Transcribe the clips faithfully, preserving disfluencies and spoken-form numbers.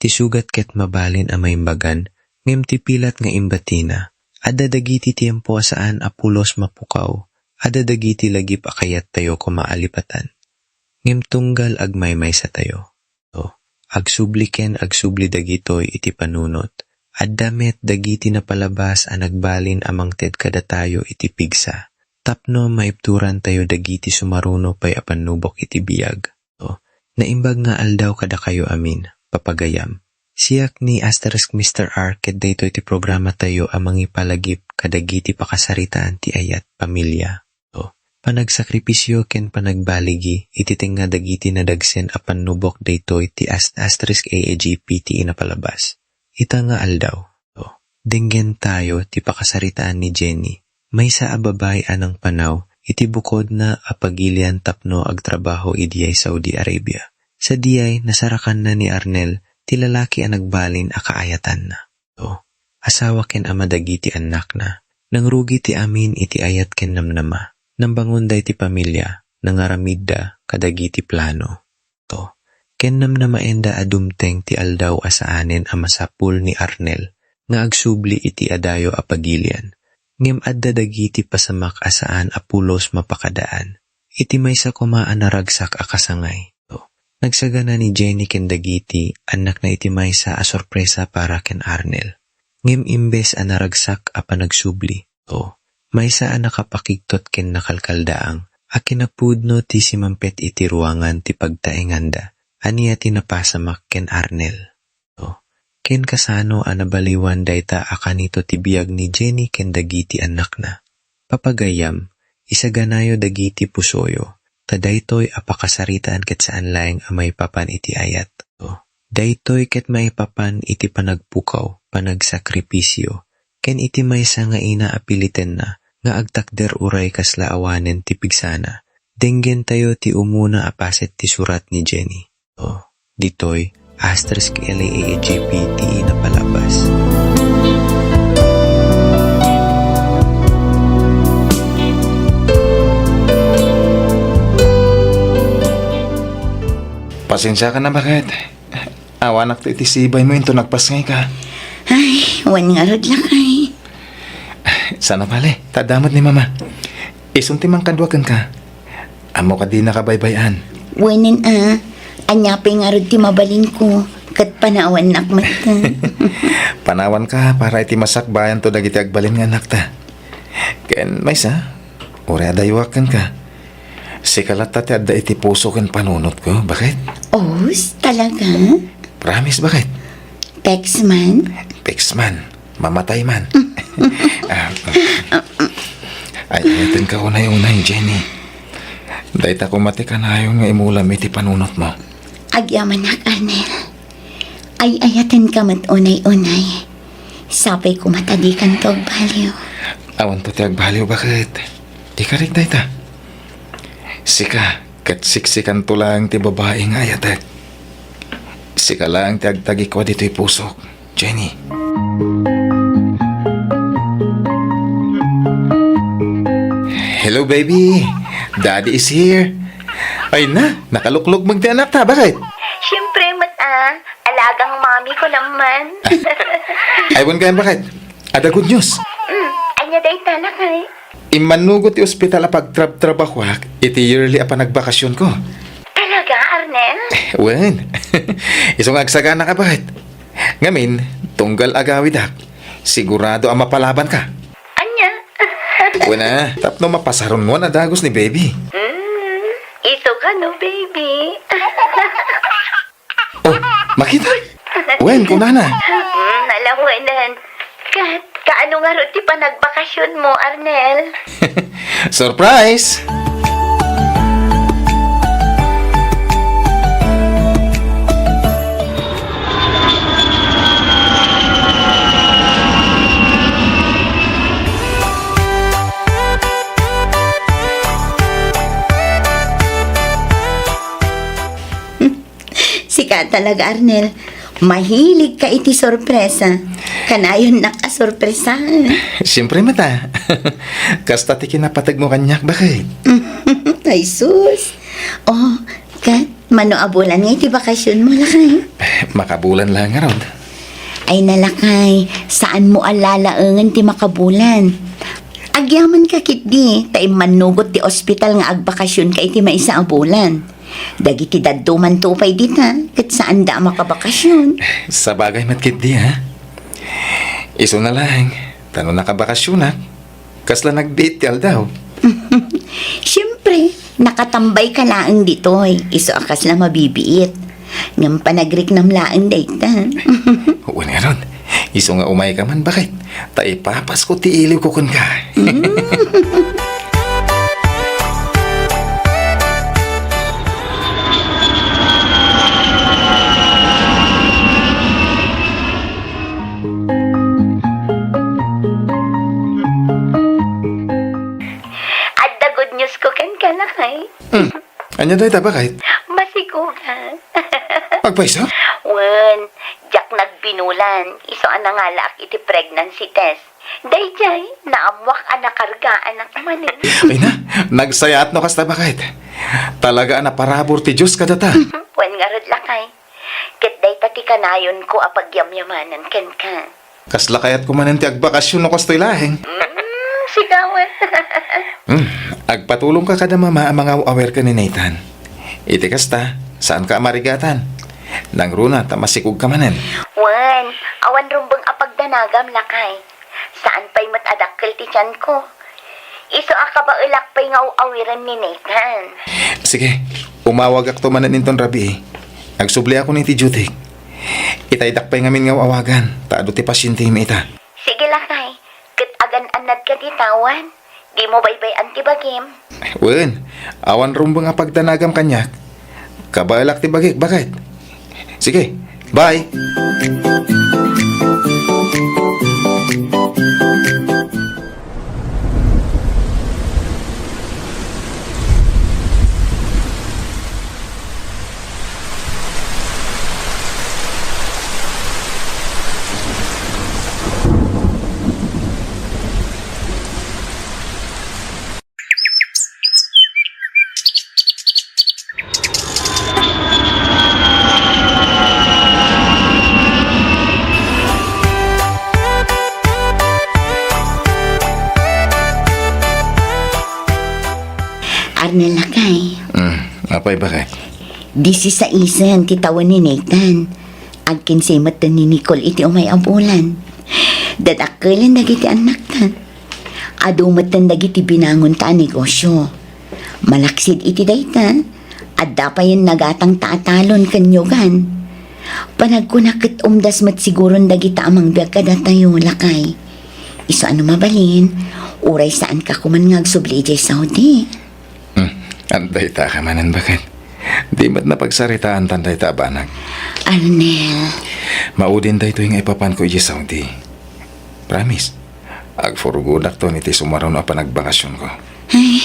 Ti sugat ket mabalin a maimbagan, ngem ti pilat nga imbatina, adda dagiti tiempo a saan a pulos mapukaw, adda dagiti lagip a kayattayo koma a lipatan. Ngem tunggal agmaymaysatayo. To, agsubli ken agsubli dagitoy iti panunot. Adda met dagiti napalabas a nagbalin a mangted kadatayo iti pigsa, tapno maibturantayo dagiti sumaruno pay a pannubok iti biag. To, naimbag nga aldaw kadakayo amin, papagayam. Siak ni Asterisk Mister R ket daytoy ti programatayo a mangipalagip kadagiti pakasaritaan ti ayat, pamilia. To, panagsakripisio ken panagbaligi iti tengnga dagiti nadagsen a pannubok daytoy ti ast-, asterisk A A G P ti inapalabas. Ita nga aldaw. To, denggentayo ti pakasaritaan ni Jenny, maysa a babai a nangpanaw iti bukodna a pagilian tapno agtrabaho idiay Saudi Arabia. Sadiay, nasarakanna ni Arnel ti lalaki a nagbalin a kaayatanna. To, asawa ken ama dagiti annakna. Nangrugi ti amin iti ayat ken namnama. Nambangonda iti pamilia, nangaramidda kadagiti plano. To, ken namnamaenda a dumteng ti aldaw a saanen a masapul ni Arnel nga agsubli iti adayo a pagilian. Ngem adda dagiti pasamak a saan a pulos mapakadaan. Iti maysa koma a naragsak a kasangay. To, nagsagana ni Jenny ken dagiti annakna iti maysa a sorpresa para ken Arnel. Ngem imbes a naragsak a panagsubli, to, maysa a nakapakigtot ken nakalkaldaang a kinapudno ti simangpet iti ruangan ti pagtaenganda. Ania ti napasamak ken Arnel? To, ken kasano a nabaliwan dayta a kanito ti biag ni Jenny ken dagiti annakna? Papagayam, isaganayo dagiti pusoyo, ta daytoy a pakasaritaan ket saan laeng a maipapan iti ayat. To, daytoy ket maipapan iti panagpukaw, panagsakripisio, ken iti maysa nga ina a pilitenna nga agtakder uray kasla awanen ti pigsana. Denggentayo ti umuna a paset ti surat ni Jenny. To, ditoy, asterisk L A A G P ti inapalabas. Pasensiakan a baket. Awanak ti iti sibaymo inton nagpasngayka. Ay, wen ngarud lakay. Saan a bale, ta adda met ni Mama. Isun ti mangkaduak kenka. Ammok a dinaka baybay-an. Wenen a, ania pay ngarud ti mabalinko, ket panawannak met. Panawanka para iti masakbayanto dagiti agbalin nga annakta. Ken maysa, uray adayuak kenka. Sika latta ti adda iti puso ken panunotko, baket? Os, talaga? Promise, baket? Peks man? Peks man. Mamatay man. Ah, ay, ayatenka unay-unay, Jenny. Dayta koma ti kanayon nga imulam iti panunotmo. Agyamanak, Arnel. Ay-ayatenka met unay-unay. Sapay koma ta dikanto agbaliw. Awanto ti agbaliw, baket? Ikarik dayta. Sika, ket siksikanto laeng ti babai nga ayatek. Sika laeng ti agtagikua ditoy pusok, Jenny. Hello, baby. Daddy is here. Ay na, nakaluklog magdi anak ta. Bakit? Siyempre, met a. Alagang mami ko naman. Ay, wen kayan, baket? Adda good news. Mm, ania dayta, lakay? Immannugot ti ospital a pagtrabtrabahuak iti yearly a panagbakasionko. Talaga, Arnel? Wen. Isu nga agsaganaak, baket. Ngamin, tunggal agawidak, sigurado a mapalabanka. Ania? Wen a, tapno mapasarunwan a dagus ni baby. Mm, isu kano, baby? Oh, makita? Wen, kunana. Mm, alawenen. Kat, kaano ngarud ti panagbakasionmo, Arnel? Surprise! Sika talaga, Arnel. Mahilig ka iti sorpresa. Kanayonnak a sorpresaen. Siyempre, met a. Kasta ti kinapategmo kaniak, baket? Ay, sus. Oh, kat, Ano a bulan nga iti bakasionmo, lakay? Makabulan laeng ngarud. Ay, lakay, saanmo a lalaengen ti makabulan. Agyamanak ketdi, ta immannugot ti ospital nga agbakasionka iti maysa a bulan. Dagiti daddumanto pay dita, ket saanda a makabakasion. Sabagay met ketdi, ha? Isuna laeng, ta no nakabakasionak, kasla nagbiit ti aldaw. Siempre, nakatambayka laeng ditoy, isu a kasla mabibiit. Ngem panagriknam laeng dayta. Wen ngarud, isu nga umayka man, baket, ta ipapasko ti iliwko kenka. Mm. Adda good news ko kenka, lakay. Hmm. Ania dayta, baket? Masikugan. Agpayso? Wen, diak nagbinulan. Isu a nangalaak iti pregnancy test. Daydiay, naammoak a nakargaanak manen. Ay na, nagsayaat no kasta, baket. Talaga a naparabur ti Dios kadata. Wen ngarud, lakay. Ket dayta ti kanayonko a pagyamyamanen kenka. Kasla kayatko manen ti agbakasyon no kastoy laeng. Mm, sika wen. Hmm, agpatulongka kada mama a mangaw-awir ken ni Nathan. Iti kasta, saanka a marigatan. Nangruna ta masikogka manen. Wen, awan rumbeng a pagdanagam, lakay. Saan pay met a dakkel ti tianko. Isu a kabaelak pay nga aw-awiren ni Nathan. Sige, umawagakto manen inton rabii. Agsubliakon iti duty. Itaydak pay ngamin nga aw-awagan, ta adu ti pasientemi ita. Sige, lakay. Ket agan-annadka dita wen. Dimo baybay-an ti bagim. Wen, awan rumbeng a pagdanagam kaniak. Kabaelak ti bagik, baket. Sige, bye. Arnel, lakay. Mm, apay, baket? Disisaisen ti tawen ni Nathan. Agkinsay metten ni Nicole iti umay a bulan. Dadakkelen dagiti annakta. Adu metten dagiti binangonta a negosio. Malaksid iti dayta, adda payen nagatangta a talon ken niogan. Panagkunak ket umdas met siguron dagita a mangbiag kadatayo, lakay. Isu a no mabalin, uray saanka koman nga agsubli idiay Saudi. Hmm, adda ita ka manen, baket. Di met napagsaritaantan dayta a banag. Arnel. Maudin daytoy nga ipapanko idiay Saudi. Promise. Agfurgodakton iti sumaruno a panagbakasionko. Ay,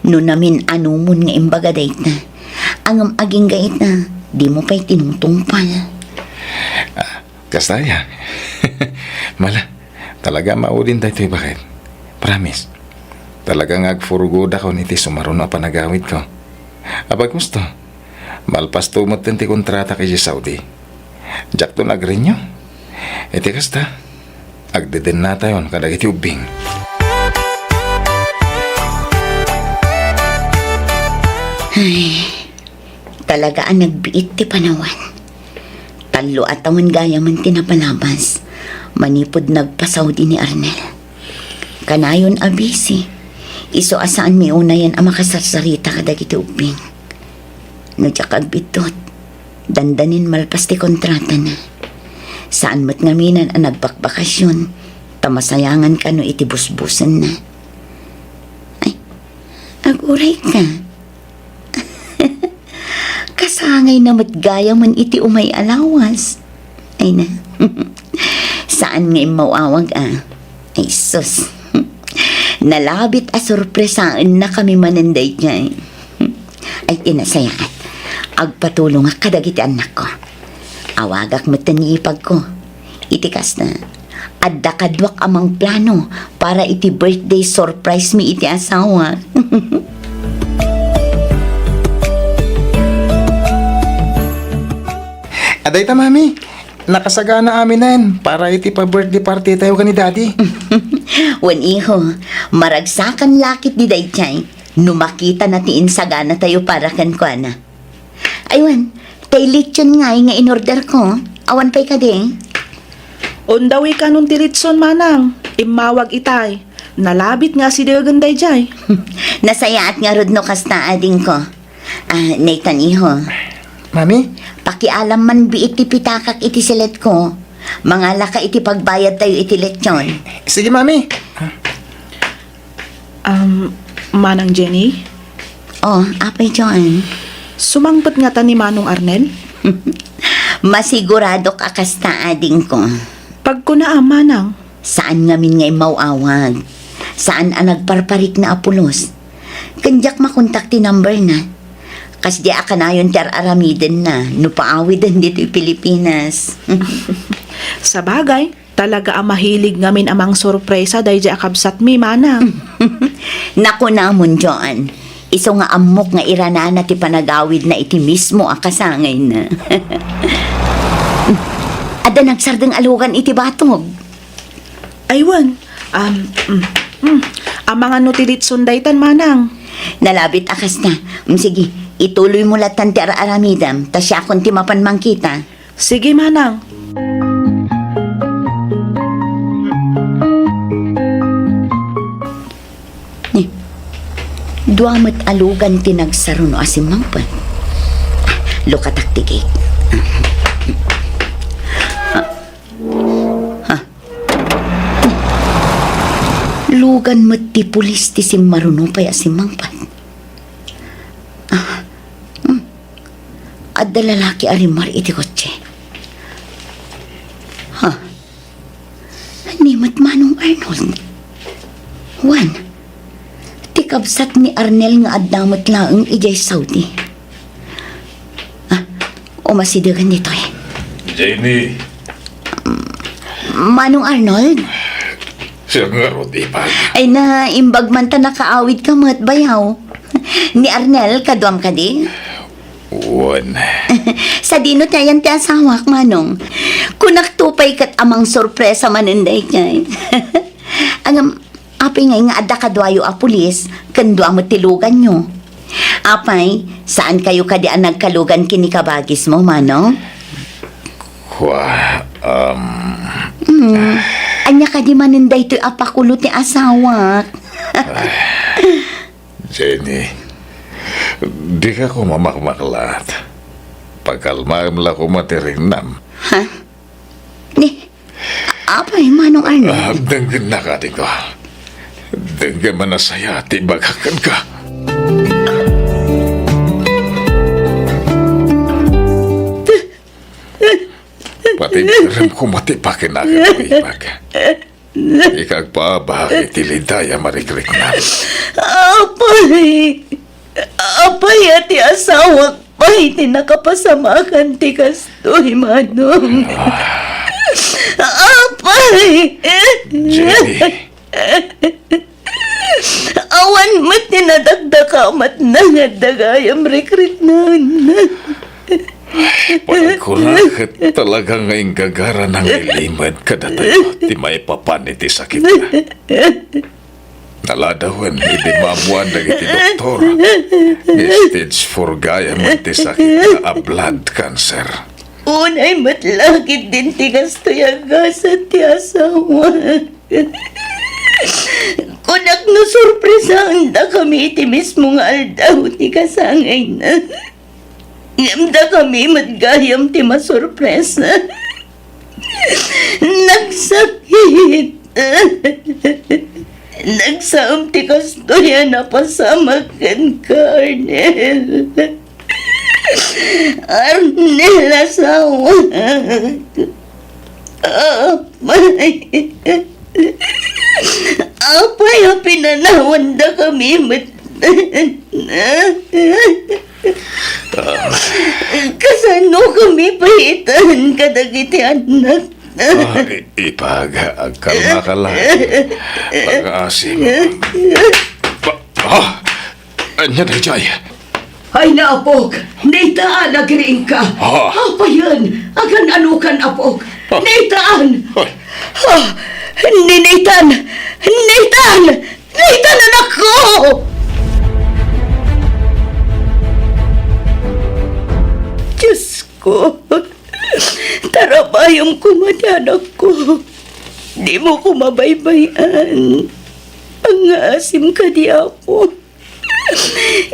no namin-anumon nga imbaga dayta. Ngem agingga ita, dimo pay tinungtungpal. Ah, kasta aya. Mala, talaga maudin daytoy, baket. Promise. Talaga nga agfurgodakon iti sumaruno a panagawidko. Apay, gusto? Malpasto metten ti kontratak idiay Saudi. Diakto nag-renew. Iti kasta, agdedennatayon kadagiti ubbing. Ay, talaga a nagbiit ti panawen. Tallo a tawen gayamen ti napalabas manipud nagpa-Saudi ni Arnel. Kanayon a busy. Isu a saanmi unayen a makasarsarita kadagiti ubbing. No diak agbiddut, dandanin malpas ti kontratana. Saan met ngaminan a nagbakbakasion, ta masayangan kano iti busbusenna. Ay, agurayka. Kasangayna met gayamen iti umay a lawas. Ay na. Saan nga immaw-awag a. Ay sus. Nalabit a sorpresaennakami manen daydiay. Ay, ti nasayaat. Agpatulongak kadagiti annakko. Awagak metten ni ipagko. Iti kasta, adda kaduak a mangplano para iti birthday surprise mi iti asawa. Adayta, Mami. Nakasagana aminen para iti pa-birthday party tayo ken ni Daddy. Wen, iho, maragsakan la ketdi daydiay no makitana ti insagana tayo para kenkuana. Ay wen, tay lechon ngay nga in-order ko. Awan pay kadi? Undawi kanon ti lechon, manang. Immawag itay. Nalabit nga asidegen daydiay. Nasayaat ngarud no kasta, adingko. Ah, Nathan, iho. Mami? Pakialam man bi iti pitakak iti siletko. Mangalaka iti pagbayad tayo iti lechon. Sige, Mami. Um, Manang Jenny? Oh, Apay John. Sumangpet ngata ni Manong Arnel? Masiguradok a kasta, adingko. Pagkuna a, Manang. Saan ngamin nga immaw-awag. Saan a nagparparikna a pulos. Ken diak makontak ti number na. Kasdi a kanayon ti ar-aramidenna no paawiden ditoy Pilipinas. Sabagay, talaga a mahilig ngamin a mangsorpresa daydiay a kabsatmi, Manang. Nakunamon, Joan. Isu nga ammok nga iranana ti panagawidna iti mismo a kasangayna. Adda nagsardeng a lugan iti batog. Ay wen, um, mm, mm. Amangan no ti lechon daytan, Manang. Nalabit a kasta. Mm, sige, ituloymo lattan ti ar-aramidem, ta siakon ti mapan mangkita. Sige, Manang. Ni, dua met a lugan ti nagsaruno a simmangpet. Ah, lukatak ti gate. Ah, ah. Lugan met ti pulis ti simmaruno pay a simmangpet. Ah, hmm. Adda lalaki a rimmar iti kotse. Ha? Ni met Manong Arnold. Wen, ti kabsat ni Arnel nga adda met laeng idiay Saudi. Ah, umasidegen ditoy. Jenny. Manong Arnold? Siak ngarud, Ipag. Ay, naimbag man ta nakaawid ka met, bayaw. Ni Arnel, kaduam kadi? Wen. Sadino ti ayan ti asawak, Manong? Kunakto pay ket a mangsorpresa manen daydiay. Ngem, apay ngay nga adda kaduayo a pulis, ken dua met ti luganyo? Apay, saan kayo kadi a nagkalugan ken ni kabagismo, Manong? Kua, um, Hmm, ania kadi manen daytoy a pakulo ti asawak? Jenny, dika koma makmaklat. Pakalmaem la koma ti rinnam. Ha? Ni, apay, Manong Arnold? Ah, denggennak, adingko. Denggem a nasayaat ti ibagak kenka. Pati barem koma ti pakinaganmo, Ipag. Ika agpaabak iti liday a marikriknam. Apay! Apay a ti asawak pay ti nakapasamakan ti kastoy, Manong. Apay! Jenny. Awan met ti nadakdakamatna nga adda gayam rikriknanna. Pagkuna ket talaga nga inggagara nga ilimed kadatayo ti maipapan iti sakitna. Naladawen idi maammoan dagiti doktor nga stage four gayam ti sakitna a blood cancer. Unay met la ketdin ti kastoy a gasat ti asawa. Kunak no sorpresaendakami iti mismo nga aldaw ti kasangayna. Ngem dakami met gayam ti masorpresa. Nagsakit. Nagsaem ti kastoy a napasamak kenka, Arnel. Arnel, asawak. Apay. Apay a pinanawandakami met. Kasano kami paitan kadagiti annak? Ah, i-, ipag, agkalmaka la. Pagaasim. Ba-, ah! Ania daydiay? Ay, naapok! Nathan, agriingka! Ah. Apayen! Agan-anokan, apok! Ah. Nathan! Ay. Ah, ni Nathan! Nathan! Nathan, anakko! Diyos ko! Tarabayom koma ti anakko. Dimo koma baybay-an. Pangngaasim kadi, Apo.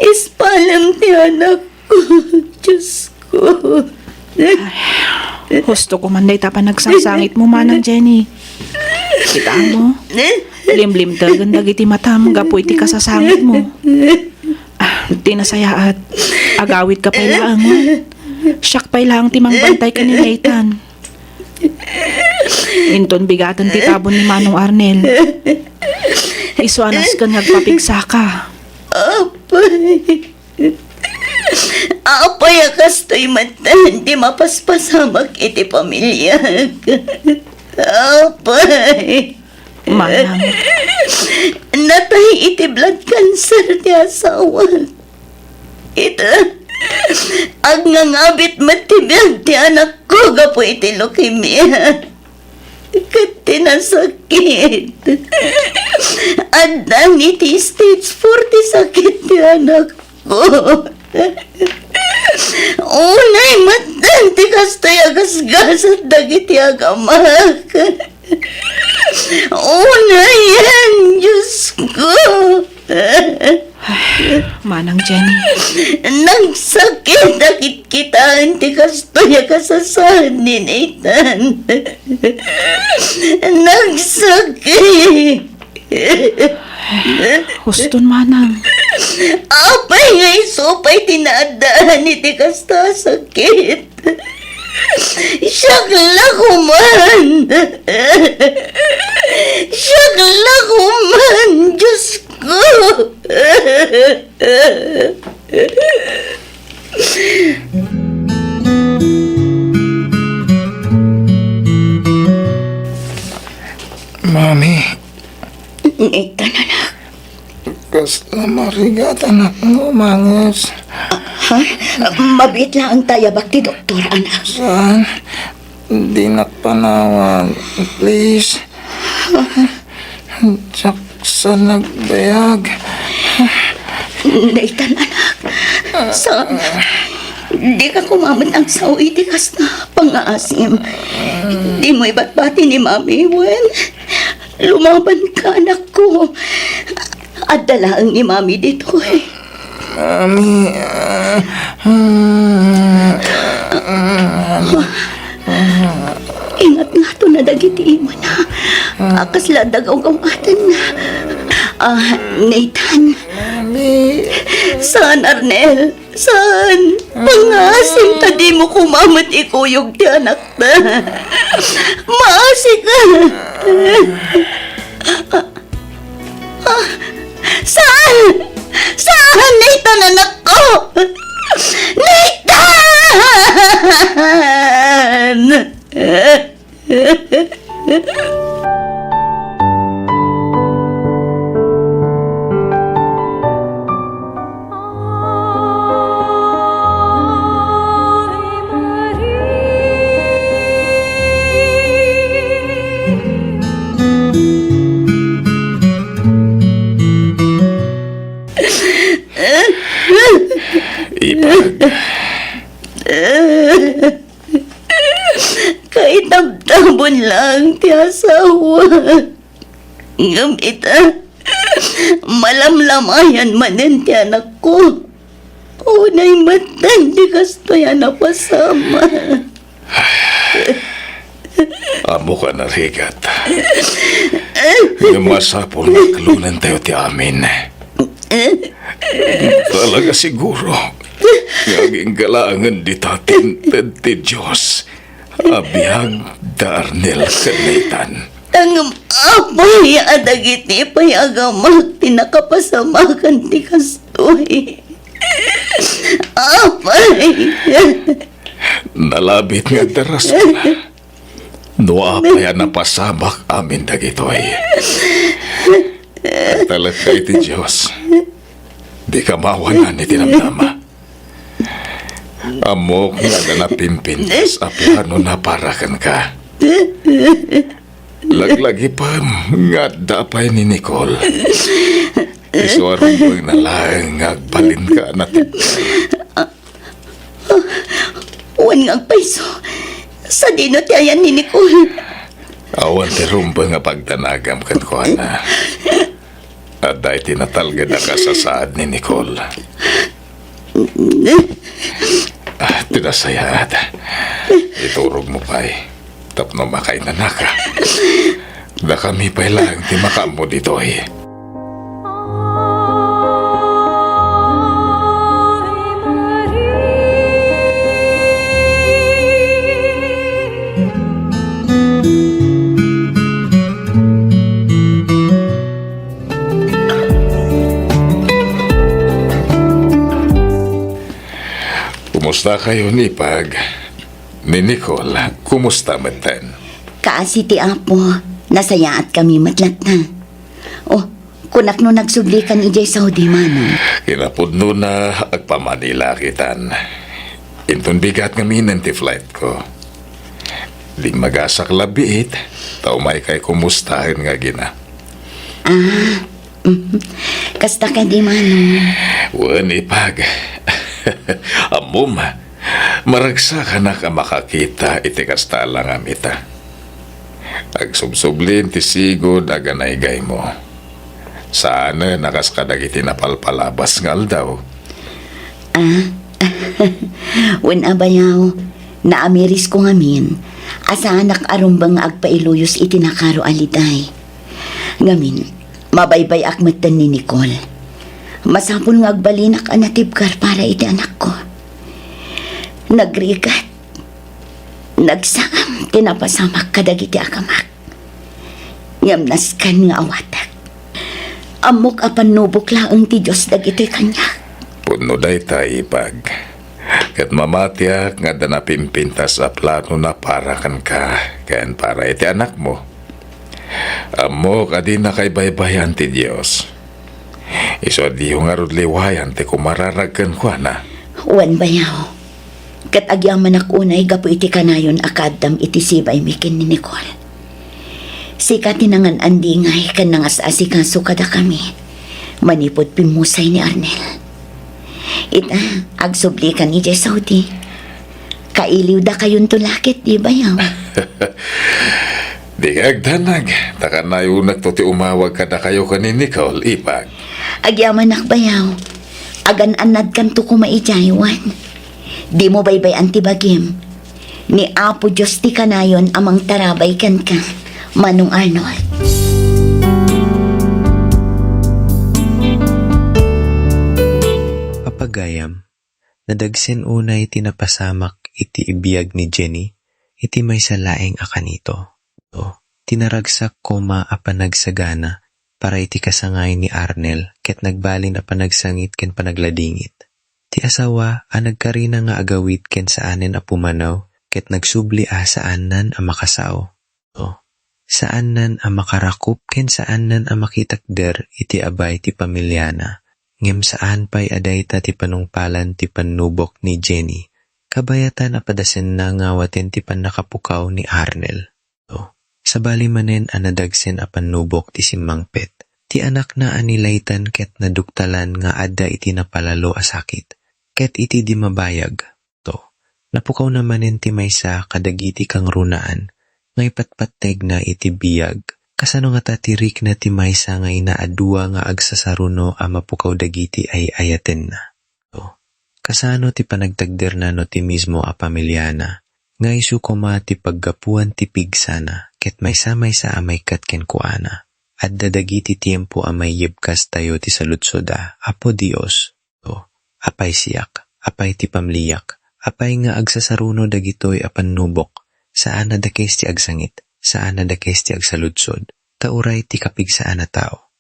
Ispalem ti anakko, Diyos ko. Ay, husto ko man dayta panagsangsangitmo, Manang Jenny. Kita mo, limlimtegen dagiti matam gapu iti kasasangitmo. Ah, ti nasayaat, agawidka pay laeng. Siak pay laeng ti mangbantay ken ni Nathan. Inton bigaten ti tabon ni Manong Arnel, isu a nasken nga agpapigsaka. Apay, apay a kastoy met ti mapaspasamak iti pamiliak. Apay. Manang. Natay iti blood cancer ti asawak. Ita, agngangabit met ti biag ti anakko gapu iti leukemia. Ket ti nasakit, addan iti stage four ti sakit ti anakko. Unay met ti kastoy a gasgasat dagiti agamak. Unayen, Diyos ko. Manang Jenny. Nagsakit a kitkitaen ti kastoy a kasasaan ni Nathan. Nagsakit. Huston, Manang. Apay nga isu pay ti naaddaan iti kasta a sakit? Siak la koman! Siak la koman! Diyos ko! Mami. Nathan, anak. Kasla marigat, anak, no manges. Ah, ha? Mabiit laeng ta iyabak ti doktor, anak. Saan? Dinak panawan. Please. Diak sa nagbayag. Nathan, anak. Saan? Dika koma met agsao iti kasta pangngaasim. Dimo ibatbati ni Mami, wen? Lumabanka, anakko. Adda laeng ni Mami ditoy. Mami, ah, ah, ah. Ingat ngato na dagiti imana. A kasla adda gawgawaten. Ah, Nathan. Mami. Saan, Arnel? Saan? Pangngaasim ta dimo koma met ikuyog ti anakta. Maasika. Ah, saan? Saan, Nathan, anakko? Nathan! Ipag. Kaitabtabon laeng ti asawa. Ngem ita, malamlamayan manen ti anakko. Unay metten ti kastoy a napasamak. Ammok a narigat. Ngem masapul nga aklonentayo ti amin. Talaga siguro nga agingga laengen dita ti inted ti Dios a biag da Arnel ken Nathan. Ngem apay a dagiti pay a gamak ti nakapasamakan ti kastoy? Apay. Nalabit nga adda rason. No apay a napasamak amin dagitoy. Talekka iti Dios. Dika mawanan iti namnama. Ammok nga adda napimpintas a planona para kenka. Laglagipem nga adda pay ni Nicole. Isu a rumbengna laeng nga agbalinka a natibker. Wen nga agpayso, sadino ti ayan ni Nicole? Awan ti rumbeng a pagdanagam kenkuana. Adda iti natalged a kasasaad ni Nicole. Ah, ti nasayaat. Iturogmo pay tapno makainanaka. Dakami pay laeng ti makaammo ditoy. Kumusta kayo, Ipag? Ni Nicole, kumusta metten? Kaasi ti Apo, nasayaatkami met latta. Oh, kunak no nagsublikan idiay Saudi, Manong. Kinapudnona, agpa-Manila kitan. Inton bigat ngamin ti flight ko. Dimmagasak la biit, ta umaykay kumustaen nga agina. Ah, mhm. Kasta kadi, Manong? Wen, Ipag. Ammom, maragsakanak a makakita iti kasta a langamita. Agsubsublin ti sigud a ganaygaymo. Saanen a kas kadagiti napalpalabas nga aldaw. Ah, wen a bayaw, naamirisko ngamin a saanak a rumbeng nga agpailuyos iti nakaro a liday. Ngamin, mabaybay-ak metten ni Nicole. Masapul nga agbalinak a natibker para iti anakko. Nagrigat, nagsam ti napasamak kadagiti akamak. Ngem nasken nga awatek. Ammok a pannubok laeng ti Dios dagitoy kaniak. Pudno dayta, Ipag. Ket mamatiak nga adda napimpintas a planona para kenka ken para iti anakmo. Ammok a dinaka ibaybayan ti Dios. Isu a diyo ngarud liwayan ti kumararag kenkuana. Wen, bayaw. Ket agyamanak unay gapu iti kanayon a kaaddam iti sibaymi ken ni Nicole. Sika ti nangan-andingay ken nangas-asikaso kadakami manipud pimmusay ni Arnel. Ita, agsublikan idiay Saudi. Kailiwdakayonto la ket, di bayaw? Dika agdanag, ta kanayonakto ti umawag kadakayo ken ni Nicole, Ipag. Agyamanak, bayaw. Agan-annadkanto koma idiay, wen. Dimo baybay-an ti bagim. Ni Apo Dios ti kanayon a mangtarabay kenka, Manong Arnold. Pagayam, nadagsen unay ti napasamak iti ibiag ni Jenny iti maysa laeng a kanito. Ti naragsak koma a panagsagana para iti kasangay ni Arnel ket nagbalin a panagsangit ken panagladingit. Ti asawa a nagkarina nga agawid ken saanen a pumanaw ket nagsubli a saannan a makasao. Saannan a makarakup ken saannan a makitakder iti abay ti pamiliana, ngem saan pay a dayta ti panungpalan ti pannubok ni Jenny, kabayatan a padasenna nga awaten ti pannakapukaw ni Arnel. Sabali manen a nadagsen a pannubok ti simmangpet, ti anakna a nilaytan ket naduktalan nga adda iti napalalo a sakit, ket iti di mabayag, to, napukawna manen ti maysa kadagiti kangrunaan nga ipatpattegna iti biag. Kasano ngata ti rikna ti maysa nga ina a dua nga agsasaruno a mapukaw dagiti ay-ayatenna? To, kasano ti panagtakderna no ti mismo a pamiliana nga isu koma ti paggapuan ti pigsana ket maysa-maysa a maikkat kenkuana? Adda dagiti tiempo a maiyebkastayo ti saludsoda, Apo Dios. Apay siak, apay ti pamliak, apay nga agsasaruno dagitoy a pannubok, saan a dakes ti agsangit, saan a dakes ti agsaludsod, ta uray ti kapigsaan a tao.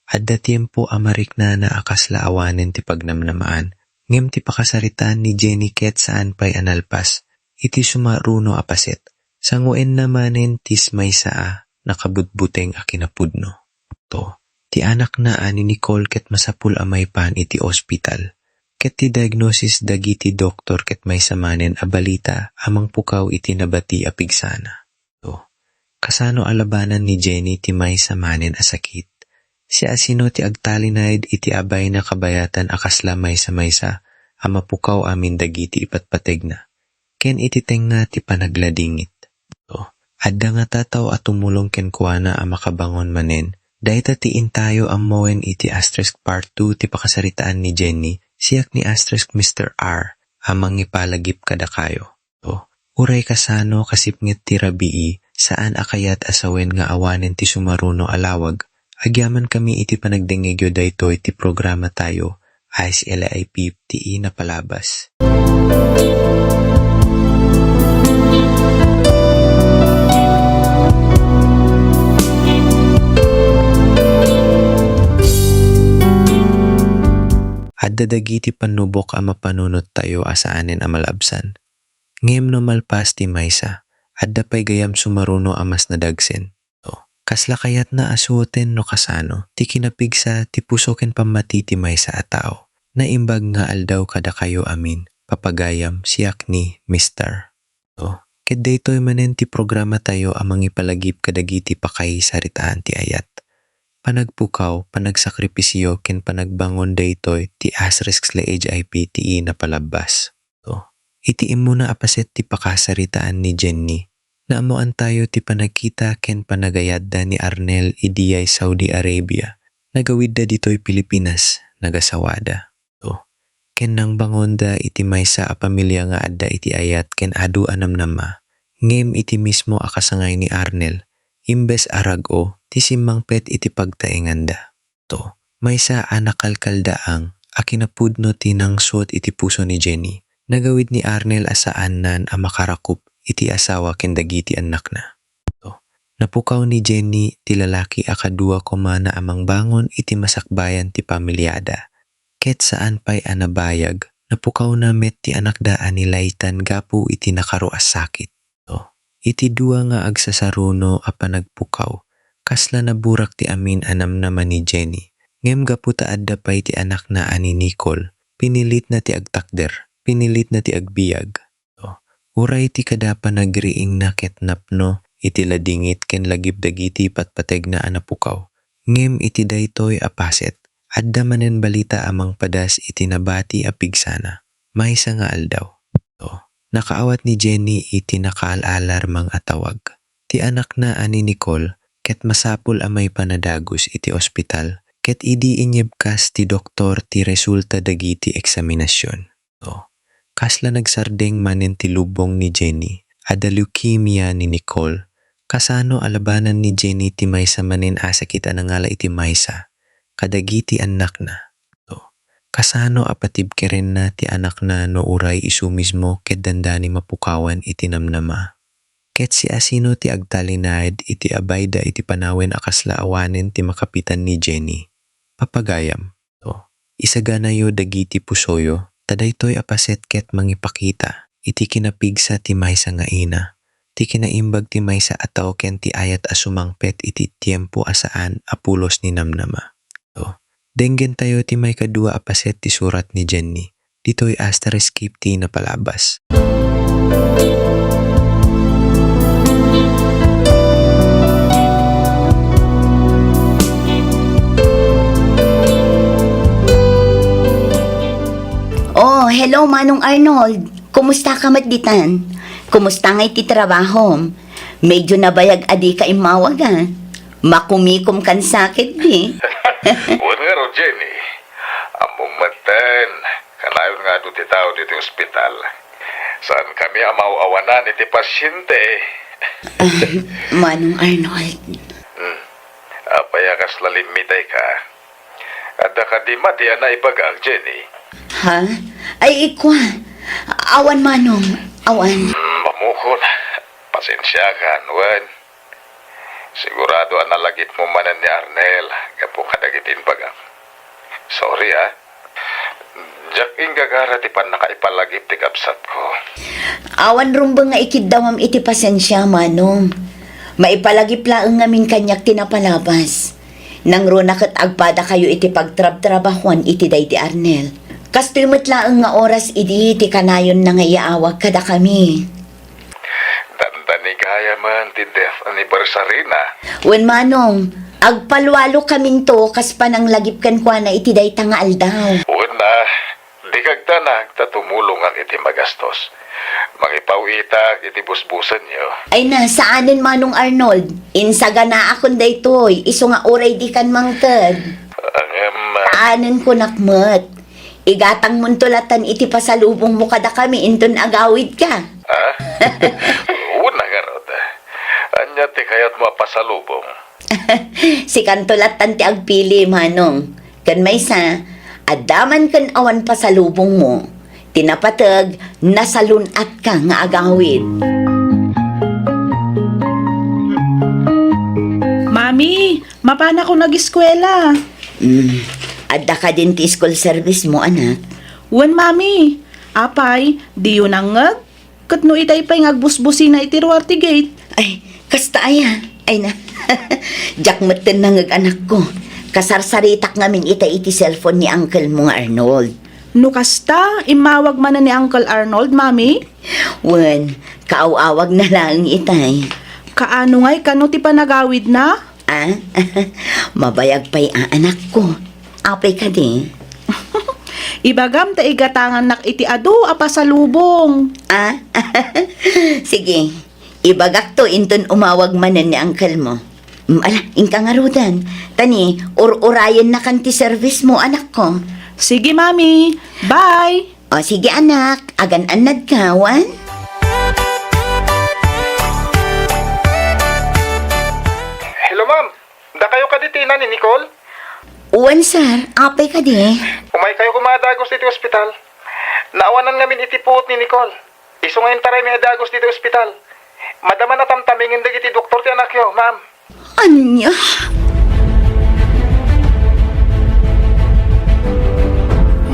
Adda tiempo a mariknana a kasla awanen ti pagnamnamaan, ngem ti pakasaritaan ni Jenny ket saan pay a nalpas iti sumaruno a paset, sangoenna manen ti maysa a nakabutbuteng a kinapudno. To, ti anakna a ni Nicole ket masapul a maipan iti ospital. ket ti diagnosis dagiti doktor ket maysa manen a balita a mangpukaw iti nabati a pigsana. To, kasano a labanan ni Jenny ti maysa manen a sakit? Siasino ti agtalinaed iti abayna kabayatan a kasla maysa-maysa a mapukaw amin dagiti ipatpategna ken iti tengnga ti panagladingit? To, adda ngata tao a tumulong kenkuana a makabangon manen? Dayta ti intayo ammoen iti Asterisk Part two ti pakasaritaan ni Jenny, siak ni Asterisk Mister R a mangipalagip kadakayo. To, uray kasano kasipnget ti rabii, saan a kayat a sawen nga awanen ti sumaruno a lawag, agyamankami iti panagdengngegyo daytoy ti programatayo, I C L I P T E Napalabas. Adda dagiti pannubok a mapanunottayo a saanen a malabsan. Ngem no malpas ti maysa, adda pay gayam sumaruno a mas nadagsen. To, kasla kayatna a suoten no kasano ti kinapigsa ti puso ken pammati ti maysa a tao. Naimbag nga aldaw kadakayo amin, papagayam, siak ni Mister. To, ket daytoy manen ti programatayo a mangipalagip kadagiti pakaisaritaan ti ayat. Panagpukaw, panagsakripisio, ken panagbangon daytoy ti Asterisk L H I P T E Napalabas. To, iti immuna a paset ti pakasaritaan ni Jenny, naammoantayo ti panagkita ken panagayatda ni Arnel idiay Saudi Arabia. Nagawidda ditoy Pilipinas, nagasawada. To, ken nangbangonda iti maysa a pamilia nga adda iti ayat ken adu a namnama. Ngem iti mismo a kasangay ni Arnel, imbes a rag-o ti simmangpet iti pagtaenganda. To, maysa a nakalkaldaang a kinapudno ti nangsuot iti puso ni Jenny. Nagawid ni Arnel a saannan a makarakup iti asawa ken dagiti annakna. To, napukaw ni Jenny ti lalaki a kadua komana a mangbangon iti masakbayan ti pamiliada. Ket saan pay a nabayag, napukawna met ti anakda a ni Laytan gapu iti nakaro a sakit. To, iti dua nga agsasaruno a panagpukaw, kasla naburak ti amin a namnama ni Jenny. Ngem gapu ta adda pay ti anakna a ni Nicole, pinilitna ti agtakder, pinilitna ti agbiag. To, uray ti kada panagriingna ket napno iti ladingit ken lagip dagiti patpategna a napukaw. Ngem iti daytoy a paset, adda manen balita a mangpadas iti nabati a pigsana. Maysa nga aldaw. To, nakaawat ni Jenny iti nakaal-alarmang a tawag. Ti anakna a ni Nicole ket masapul a maipan a dagus iti ospital, ket idi inyebkas ti doktor ti resulta dagiti eksaminasion. To, kasla nagsardeng manen ti lubong ni Jenny. Adda leukemia ni Nicole. Kasano a labanan ni Jenny ti maysa manen a sakit a nangala iti maysa kadagiti annakna? To, kasano a patibkerenna ti anakna no uray isu mismo ket dandani mapukawan iti namnama? Ket siasino ti agtalinaed iti abayda iti panawen a kasla awanen ti makapitan ni Jenny? Papagayam. To, isaganayo dagiti pusoyo, ta daytoy a paset ket mangipakita iti kinapigsa ti maysa nga ina, ti kinaimbag ti maysa a tao ken ti ayat a sumangpet iti tiempo a saan a pulos ni namnama. To, denggentayo ti maikadua a paset ti surat ni Jenny. Ditoy Asterisk Keep ti napalabas. Oh, hello, Manong Arnold. Kumusta ka met ditan? Kumusta ngay ti trabahom? Medyo nabayag a dika immawag, ah. Makumikom kan sakit, di? Wen ngarud, Jenny. Ammom metten, kanayon nga adu ti tao ditoy ospital. Saankami a maaw-awanan iti pasiente. Ah, Manong Arnold. Hmm. Apay a kasla limmitayka? Adda kadi madi a naibagak, Jenny? Ha? Ay, ikua. Awan, Manong. Awan. Hmm, mamukon. Pasensiakan, wen. Sigurado a nalagipmo manen ni Arnel gapu kadagiti imbagam. Sorry, ah. Diak inggagara ti pannakaipalagip ti kabsatko. Awan rumbeng nga ikiddawam iti pasensia, Manong. Maipalagip laeng ngamin kaniak ti napalabas. Nangruna ket agpadakayo iti pagtrabtrabahuan iti daydi Arnel. Kastoy met laeng nga oras idi ti kanayonna nga iyaawag kadakami. Dandani gayam ti death anniversary na. Wen, Manong, agpalwalo kaminto kas pananglagip kenkuana iti dayta nga aldaw. Wen, ah, di kagdanag ta tumulongan iti magastos. Mangipaw-itak iti busbusenyo. Ay na, saanen, Manong Arnold. Insaganaakon daytoy, isu nga uray dikan mangted. Ngem, ah, saanen kunak met. Igatangmonto latan iti pasalubongmo kadakami inton agawidka. Ah? Una ngarud. Ania ti kayatmo a pasalubong? Sikanto latan ti agpili, Manong. Ken maysa, adda man ken awan pasalubongmo. Ti napateg, nasalun-atka nga agawid. Mami, mapanakon ageskuela. Mm, adda kadin ti school service-mo, anak? Wen, Mami. Apay, diyo nangngeg? Ket no itay pay nga agbusbusina iti ruar ti gate? Ay, kasta aya. Ay na. Diak metten nangngeg, anakko. Kasarsaritak ngamin itay iti cellphone ni uncle-mo nga Arnold. No kasta, immawag manen ni Uncle Arnold, Mami? Wen, kaaw-awagna laeng itay. Kaano ngay kano ti panagawidna? Ah? Mabayag pay a, anakko. Apay kadi? Ibagam ta igatangannak iti adu a pasalubong. Ah? Sige. Ibagakto inton umawag manen ni uncle-mo. Mm, ala, inka ngaruden. Ta ni, ur-urayennakan ti service-mo, anakko. Sige, Mami. Bye! O, sige, anak. Agan-annadka, wen? Hello, ma'am. Dakayo kadi ti ina ni Nicole? Wen, sir. Apay kadi? Umaykayo koma a dagos iti ospital. Naawanan ngamin iti puot ni Nicole. Isu nga intaraymi a dagos ditoy ospital. Madama a tamtamingen dagiti doktor ti anakyo, ma'am. Ania?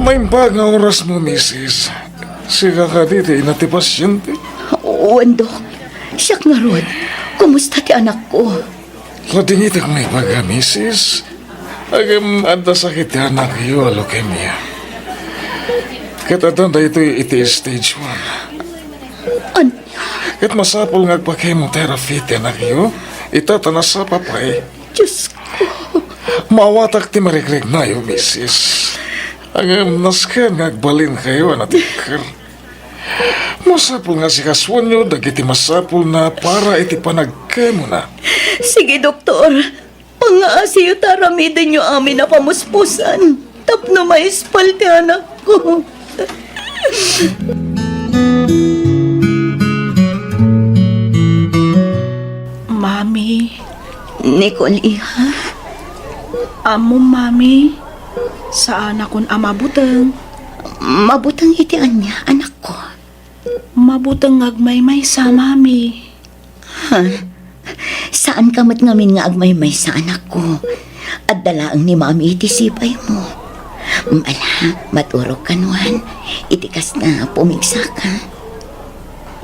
Naimbag nga orasmo, misis. Sika kadi ti ina ti pasyente? Wen, Dok. Siak ngarud. Kumusta ti anakko? Ladingitek nga ibaga, misis. Ngem adda sakit ti anakyo a leukemia. Ket adda daytoy iti stage one. Ania? Ket masapul nga agpa-chemotherapy ti anakyo, ita ta nasapa pay. Diosko. Maawatak ti mariknanayo, misis. Ngem nasken nga agbalinkayo a natikkel. Masapul nga asikasuenyo dagiti masapulna para iti panagkemona. Sige, doktor. Pangngaasiyo ta aramidenyo amin a pamuspusan tapno maispal ti anakko. Mami. Nicole, iha. Ammom, Mami, saanakon a mabuteng. Mabuteng iti ania, anakko? Mabuteng nga agmaymaysa, Mami. Ha? Saanka met ngamin nga agmaymaysa, anakko. Adda laeng ni Mami iti sibaymo. Ala, maturogka nuan. Iti kasta, pumigsaka.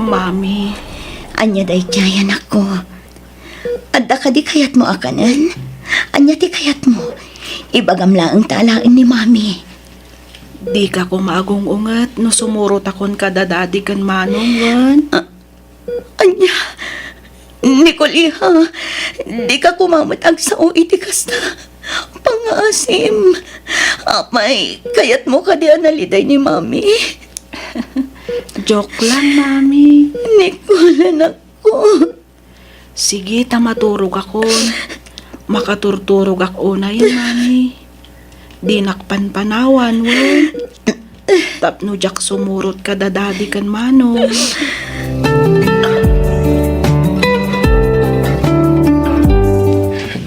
Mami. Ania daydiay, anakko? Adda kadi kayatmo a kanen? Ania ti kayatmo? Ibagam laeng ta alaen ni Mami. Dika koma agung-unget no sumurotakon kada Daddy ken Manong, wen? Ah, Ania? Nicole, iha, dika koma met agsao iti kasta. Pangngaasim. Apay, kayatmo kadi a naliday ni Mami? Joke lang, Mami. Nicole, anakko. Sige, ta maturogakon. Makaturturogak unay, Mami. Dinak panpanawan, wen. Tapno diak sumurot kada Daddy ken Manong.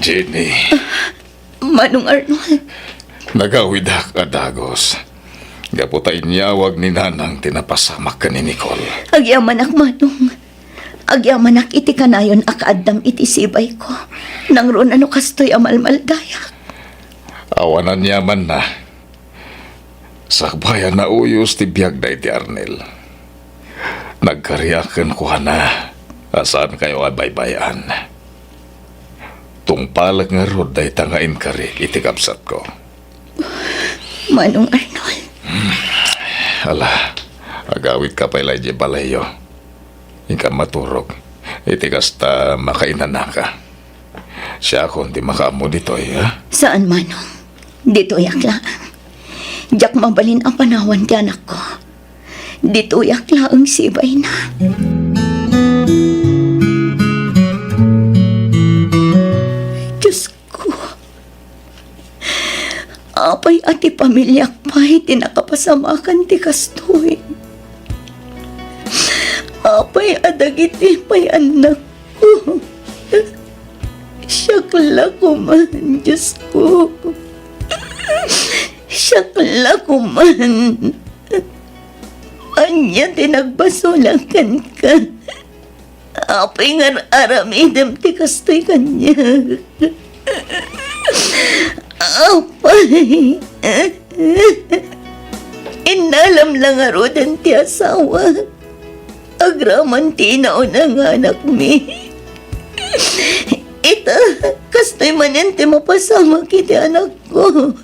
Jenny. Manong Arnold. Nagawidak a dagus. Gapu ta inyawag ni Nanang ti napasamak ken ni Nicole. Agyamanak, Manong. Agyamanak iti kanayon a kaaddam iti sibayko. Nangruna no kastoy a malmaldayak. Awan aniamanna. Sakbay a nauyos ti biagda iti Arnel, nagkariak kenkuana a saankayo a baybay-an. Tungpalek ngarud dayta nga inkarik iti kabsatko. Manong Arnold. Hmm. Ala, agawidka pay la idiay balayyo. Inka maturog. Iti kasta, makainanaka. Siakon ti makaammo ditoy, ha? Saan, Manong. Ditoyak laeng. Diak mabalin a panawan ti anakko. Ditoyak laeng sibaina. Diosko, apay a ti pamiliak pay ti nakapasamakan ti kastoy? Apay a dagiti pay annakko? Siak la koman, Diosko. Siak la koman. Ania ti nagbasolak kenka? Apay nga ar-aramidem ti kastoy kaniak? Apay, innalam la ngaruden ti asawa agraman ti inauna nga anakmi. Ita, kastoy manen ti mapasamak iti anakko.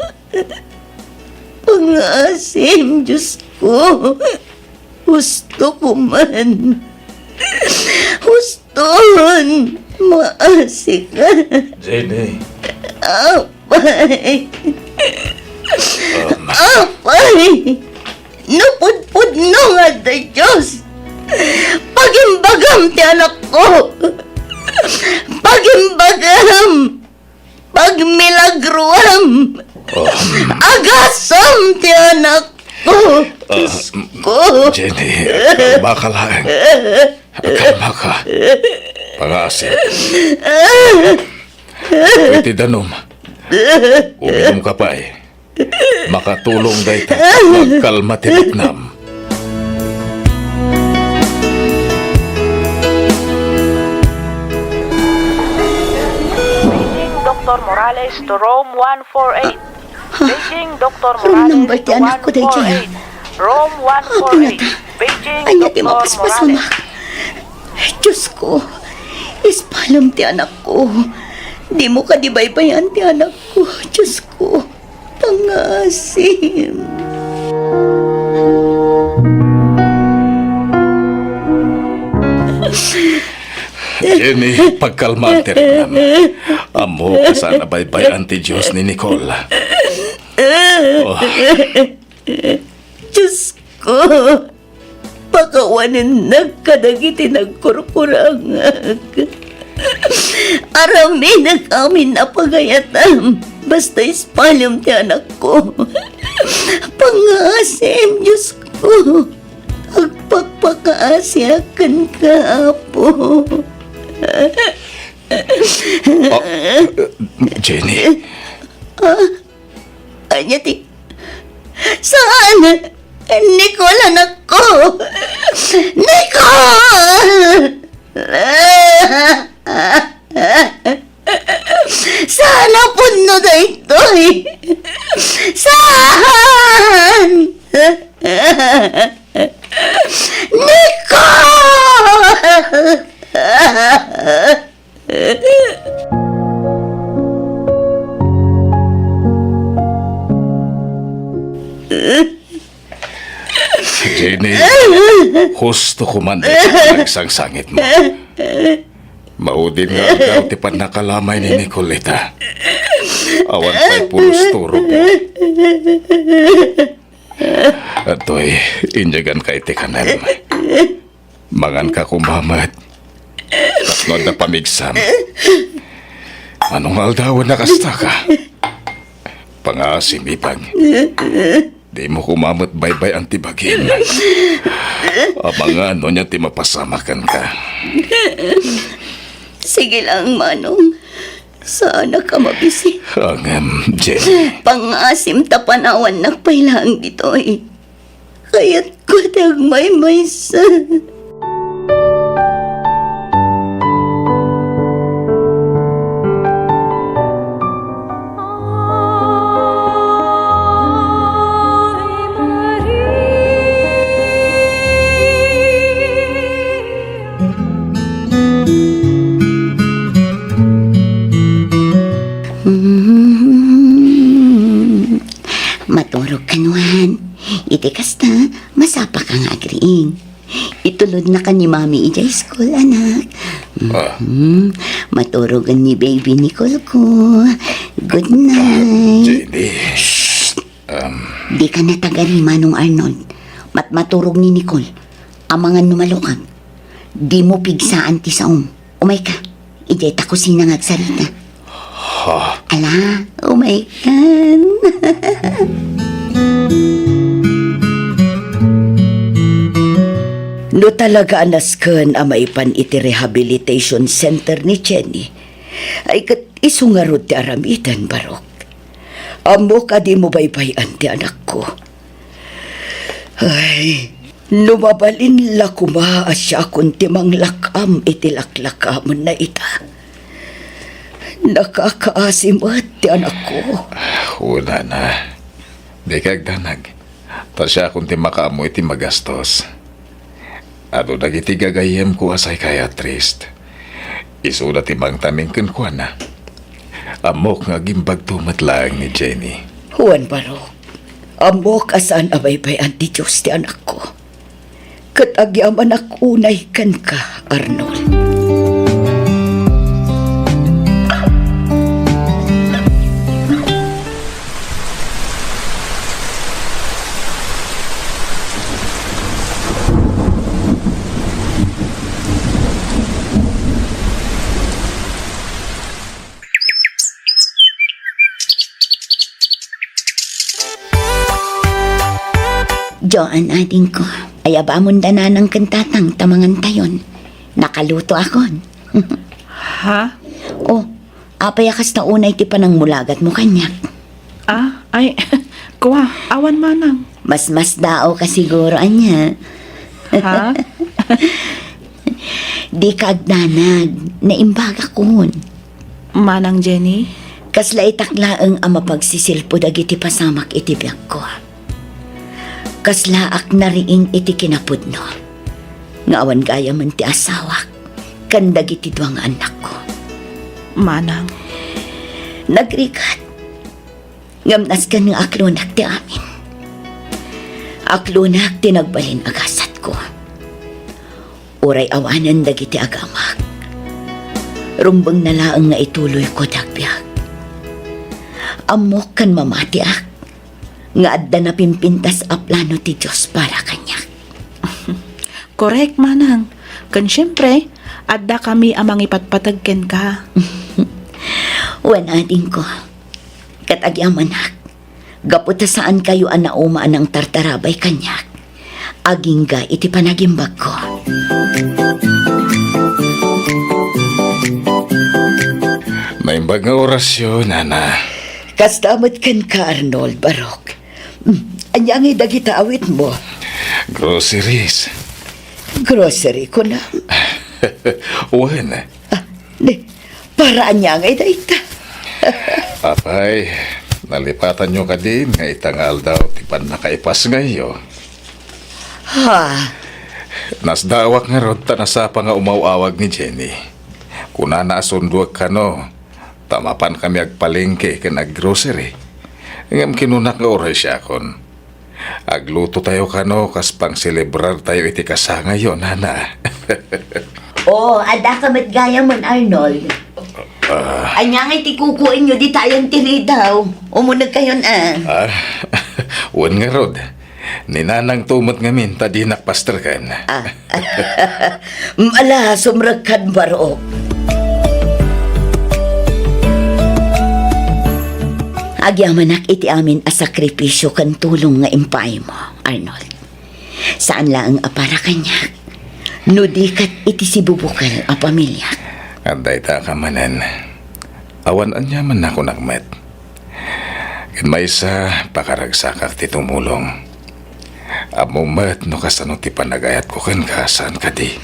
Pangaasim, Diosko. Husto koman. Huston, maasika. Jenny. Apay. Um. Apay. No pudpudno nga adda Dios, pagimbagam ti anakko. Pagimbagam. Pagmilagroam. Um. Agasam ti anakko. Ah, Diosko. Jenny, kalmaka laeng. Kalmaka. Pangaasim. Iti danum. Uminumka pay. Makatulong dayta. Magkalma ti riknam. Beijing, Doctor Morales to Rome one four eight. Beijing, Doctor Morales to one four eight. Rome one four eight. Beijing, Doctor Morales. Ania ti mapaspasamak? Diosko, ispalem ti anakko. Dimo kadi baybay-an ti anakko, Diosko. Pangaasim. Jenny, pagkalmaak ti riknam. Ammok a saan a baybay-an ti Dios ni Nicole. Oh. Diosko, pakawanennak kadagiti nagkurkurangak. Aramidak amin a pagayatam, basta ispalem ti anakko. Pangaasim, Diosko. Agpakpakaasiak kenka, Apo. Ah, Jenny. Ah? Ania ti, saan! Nicole, anakko! Nicole! Saan a pudno daytoy? Saan? Nicole! Jenny, husto koman dayta panagsangsangitmo. Maudin nga aldaw ti pannakalamay ni Nicoleta. Awan pay pulos turogmo. Adtoy, inyaganka iti kanem. Manganka koma met. Tapno adda pamigsam. Mano nga aldawen a kastaka? Pangaasim, ipag. Dimo koma met baybay-an ti bagim. Amangan no ania ti mapasamak kenka. Sige lang, Manong. Saanak a mabisi. Ngem, Jenny. Pangaasim ta panawannak pay laeng ditoy. Kayatko ti agmaymaysa. Mm. Maturog ka nuan. Iti kasta, masapaka nga agriing. Itulodnaka ni Mami idiay school, anak. Ah. Mhm. Maturogen ni baby Nicole ko. Good night. Ah, Jenny. Shh! Um. Dika nagtagari, Manong Arnold. Matmaturog ni Nicole. Amangan no malukag. Dimo pigsaan ti saom. Umayka. Idiay ta kusina nga agsarita. Ha? Ala, umaykan. No talaga a nasken a maipan iti rehabilitation center ni Jenny, ay ket isu ngarud ti aramiden, Barok. Ammok a dimo baybay-an ti anakko. Ay, no mabalin la koma a siakon ti manglak-am iti laklakamenna ita. Nakakaasi met ti anakko. Wen, nana. Dika agdanag. Ta siakon ti makaammo iti magastos. Adu dagiti gagayyemko a psychiatrist. Isuda ti mangtaming kenkuana. Ammok nga agimbagto met laeng ni Jenny. Wen, Barok. Ammok a saan a baybay-an ti Dios ti anakko. Ket agyamanak unay kenka, Arnold. Joan, adingko, ayabamon da nanang ken tatang ta mangantayon. Nakalutoakon. Ha? Oh, apay a kasta unay ti panangmulagatmo kaniak? Ah, ay, kua, awan manang. Mas masdaawka siguro ania. Ha? Dika agdanag, naimbagakon. Manang Jenny? Kasla itak laeng a mapagsisilpo dagiti pasamak iti biagko. Kaslaak nariing iti kinapudno nga awan gayamen ti asawak ken dagiti dua nga annakko. Manang. Nagrigat. Ngem nasken nga aklonak ti amin. Aklonak ti nagbalin a gasatko. Uray awanen dagiti agamak, rumbengna laeng nga ituloyko ti agbiag. Ammok ken mamatiak nga adda napimpintas a plano ti Dios para kaniak. Korek, manang. Ken siempre, adda kami a mangipatpateg kenka. Wen, adingko. Ket agyamanak, gapu ta saankayo a nauma a nangtartarabay kaniak, agingga iti panagimbagko. Naimbag nga orasyo, nana. Kasta met kenka, Arnold, Barok. Mm, ania ngay dagita awitmo? Groceries. Grocery, kunam? Wen. Ah, di, para ania ngay dayta? Apay, nalipatanyo kadin nga ita nga aldaw ti pannakaipasngayyo? Ha? Nasdaawak ngarud ta nasapa nga umaw-awag ni Jenny. Kunana a sunduek kano, ta mapankami agpalengke ken aggrocery. Ngem kinunak nga uray siakon. Aglutotayo kano kas pangselebrartayo iti kasangayyo, nana. Oo, addaka met gayamon, Arnold. Ah. Ania ngay ti kukuenyo ditayen ti ridaw? Umunegkayon, a. Ah, wen ngarud. Ni nanangto met ngamin ta dinak pasterken. Ah. Ala, sumrekkan, Barok. Agyamanak iti amin a sakripisio ken tulong nga impaaymo, Arnold. Saan laeng a para kaniak, no di ket iti sibubukel a pamiliak. Adda ita a manen. Awan aniamanna kunak met. Ken maysa, pakaragsakak ti tumulong. Ammom met no kasano ti panagayatko kenka, saan kadi?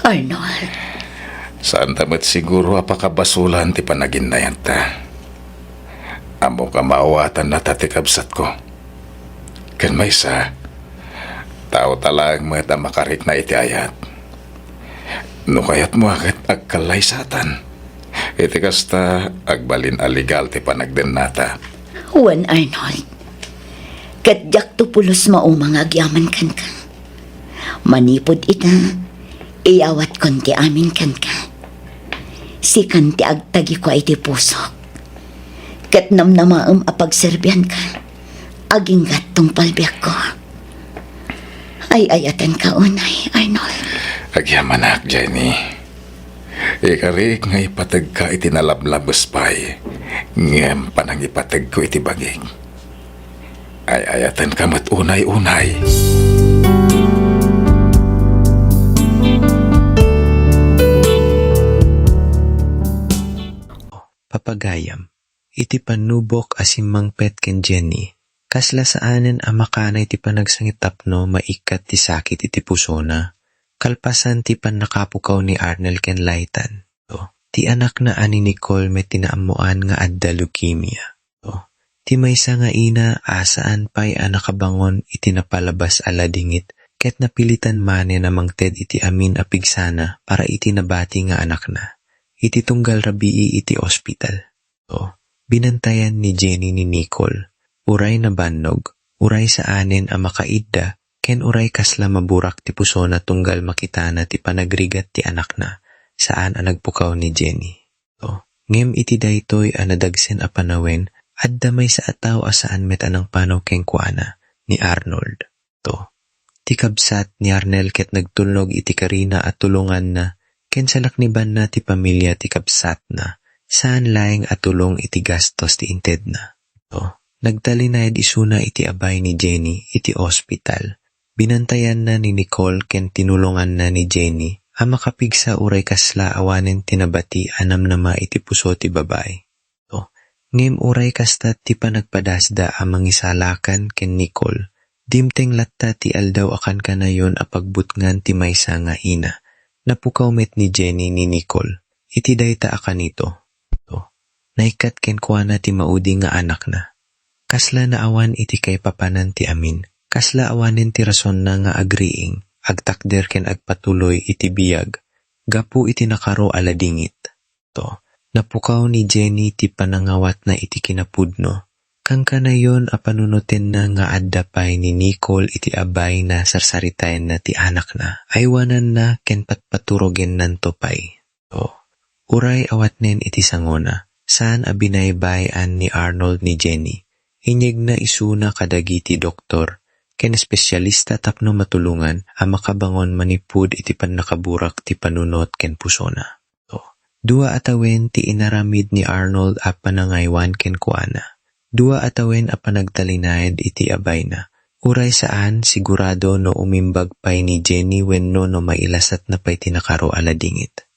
Arnold. Saanta met siguro a pakabasolan ti panaginayatta. Ammok a maawatannata ti kabsatko. Ken maysa, tao ta laeng met a makarikna iti ayat. No kayatmo a ket agkallaysatan, iti kasta, agbalin a legal ti panagdennata. Wen, Arnold. Ket diakto pulos mauma nga agyaman kenka. Manipud ita, iyawatkon ti amin kenka. Sikan ti agtagikua iti pusok. Ket namnamaem a pagserbianka, aginggat tungpal biagko. Ay-ayatenka unay, Arnold. Agyamanak, Jenny. Ikarik nga ipategka iti nalablabes pay, ngem panangipategko iti bagik. Ay-ayatenka met unay-unay. Papagayam, iti pannubok a simmangpet ken Jenny, kasla saanen a makanay ti panagsangit tapno maikkat ti sakit iti pusona, kalpasan ti pannakapukaw ni Arnel ken Laitan. Ti anakna a ni Nicole met ti naammoan nga adda leukemia. Ti maysa nga ina a saan pay a nakabangon iti napalabas a ladingit ket napilitan manen a mangted iti amin a pigsana para iti nabati nga anakna. Iti tunggal rabii iti ospital. Binantayan ni Jenny ni Nicole, uray nabannog, uray saanen a makaidda, ken uray kasla maburak ti pusona tunggal makitana ti panagrigat ti anakna, saan a nagpukaw ni Jenny. Ngem iti daytoy a nadagsen a panawen, adda maysa a tao a saan met a nangpanaw kenkuana, ni Arnold. Ti kabsat ni Arnel ket nagtulnog iti karina a tulonganna ken salaknibanna ti pamilia ti kabsatna, saan laeng a tulong iti gastos ti intedna. Nagtalinaed isuna iti abay ni Jenny iti ospital. Binantayanna ni Nicole ken tinulonganna ni Jenny a makapigsa uray kasla awanen ti nabati a namnama iti puso ti babai. Ngem uray kasta ti panagpadasda a mangisalakan ken Nicole, dimteng latta ti aldaw a kankanayon a pagbutngan ti maysa nga ina. Napukaw met ni Jenny ni Nicole iti dayta a kanito. Naikkat kenkuana ti maudi nga anakna. Kasla naawan iti kaipapanan ti amin. Kasla awanen ti rasonna nga agriing, agtakder ken agpatuloy iti biag gapu iti nakaro a ladingit. Napukaw ni Jenny ti panangawatna iti kinapudno. Kankanayon a panunotenna nga adda pay ni Nicole iti abayna, sarsaritaenna ti anakna, aywananna ken patpaturogennanto pay. Uray awatnen iti sangona, saan a binaybay-an ni Arnold ni Jenny. Inyegna isuna kadagiti doktor ken espesialista tapno matulongan a makabangon manipud iti pannakaburak ti panunot ken pusona. Dua a tawen ti inaramid ni Arnold a panangaywan kenkuana. Dua a tawen a panagtalinaed iti abayna. Uray saan sigurado no umimbag pay ni Jenny wenno no mailasatna pay ti nakaro a ladingit.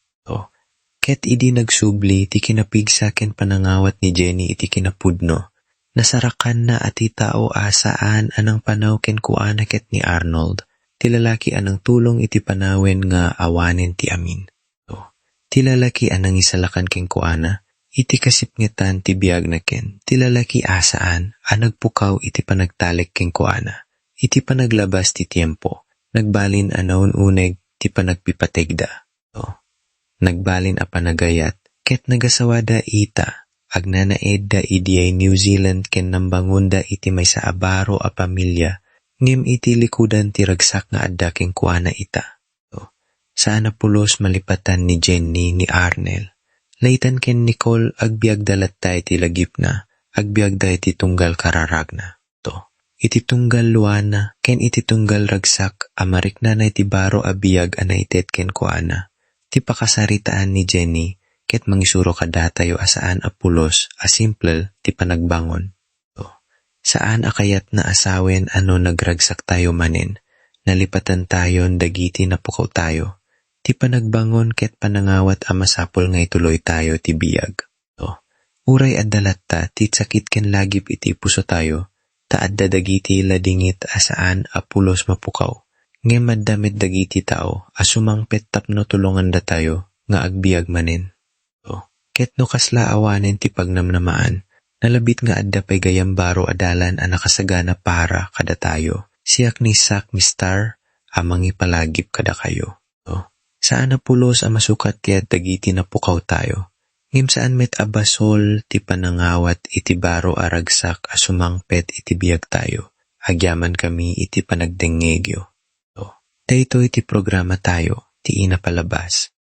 Ket idi nagsubli ti kinapigsa ken panangawat ni Jenny iti kinapudno, nasarakanna a ti tao a saan a nangpanaw kenkuana ket ni Arnold, ti lalaki a nangtulong iti panawen nga awanen ti amin. Ti lalaki a nangisalakan kenkuana iti kasipngetan ti biagna ken ti lalaki a saan a nagpukaw iti panagtalek kenkuana iti panaglabas ti tiempo, nagbalin a naun-uneg ti panagpipategda. Nagbalin a panagayat ket nagasawada ita, agnanaedda idiay New Zealand ken nambangonda iti maysa a baro a pamilia, ngem iti likudan ti ragsak nga adda kenkuana ita. Saan a pulos malipatan ni Jenny ni Arnel. Leighton ken Nicole, agbiagda latta iti lagipna, agbiagda iti tunggal kararagna. Iti tunggal luana ken iti tunggal ragsak a mariknana iti baro a biag a naited kenkuana, ti pakasaritaan ni Jenny ket mangisuro kadatayo a saan a pulos a simple ti panagbangon. Saan a kayatna a sawen a no nagragsaktayo manen, nalipatentayon dagiti napukawtayo. Ti panagbangon ket panangawat a masapul nga ituloytayo ti biag. Uray adda latta ti sakit ken lagip iti pusotayo, ta adda dagiti ladingit a saan a pulos mapukaw, ngem adda met dagiti tao a sumangpet tapno tulongandatayo nga agbiag manen. Ket no kasla awanen ti pagnamnamaan, nalabit nga adda pay gayam baro a dalan a nakasagana para kadatayo. Siak ni Zach Mistar a mangipalagip kadakayo. Saan a pulos a masukat ti ad dagiti napukawtayo, ngem saan met a basol ti panangawat iti baro a ragsak a sumangpet iti biagtayo. agyamankami iti panagdengngegyo. Daytoy ti programatayo, ti inapalabas,